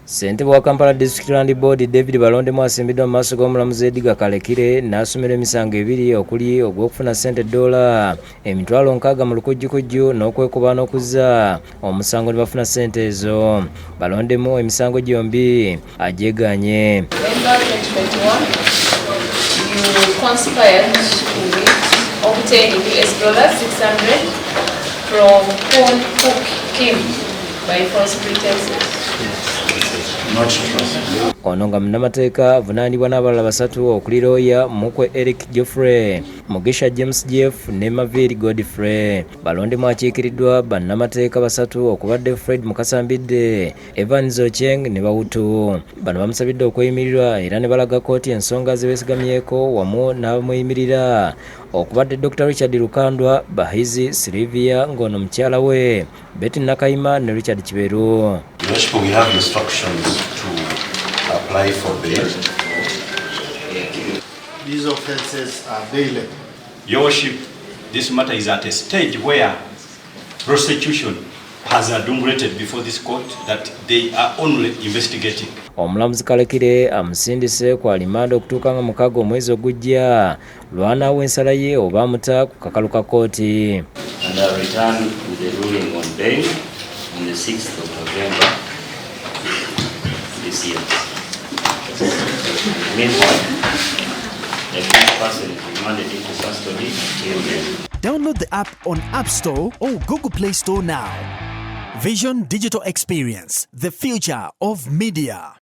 Ssentebe wa Kampala District Land Board David Balondemu asimbiddwa mu maaso g'omulamuzi Edgar Kalekire n'asomera emisango ebiri okuli ogw'okufuna ssente ddoola 60,000 mu lukujjukujju n'okwekuba n'okuzza omusango ne bafuna ssente ezo. Balondemu emisango gyombi agyegaanye. November 2021, you conspired with obtaining US$600 from Poon Hook Kim by false pretenses. Not true. Ono nga munnamateeka avunaanibwa n'abalala basatu okuli looya Mukwe Eric Geoffrey, Mugisha James Jeff ne Maviri Godfrey. Balondemu akiikiriddwa bannamateeka basatu okubadde Fred Mukasambidde, Evans Ocheng ne Bawutu. Bano bamusabidde okweyimirirwa era ne balaga kkooti ensonga ze beesigamyeko wamu n'abamweyimirira okubadde Dr. Richard Lukandwa, Bahizi Sylvia ng'ono mukyala we, Betty Nakayima ne Richard Kiberu. Your Worship, we have instructions to apply for bail. These offenses are bailable. Your Worship, this matter is at a stage where prosecution has adumbrated before this court that they are only investigating. Omulamuzi Kalekire amusindise ku alimanda okutuuka nga 6 omwezi ogujja lw'anaawa ensala ye oba amuta ku kakalu ka kkooti. And I return with a ruling on bail on the 6th of November this year. Meanwhile, the accused person is remanded into custody until then. Download the app on App Store or Google Play Store now. Vision Digital Experience, the future of media.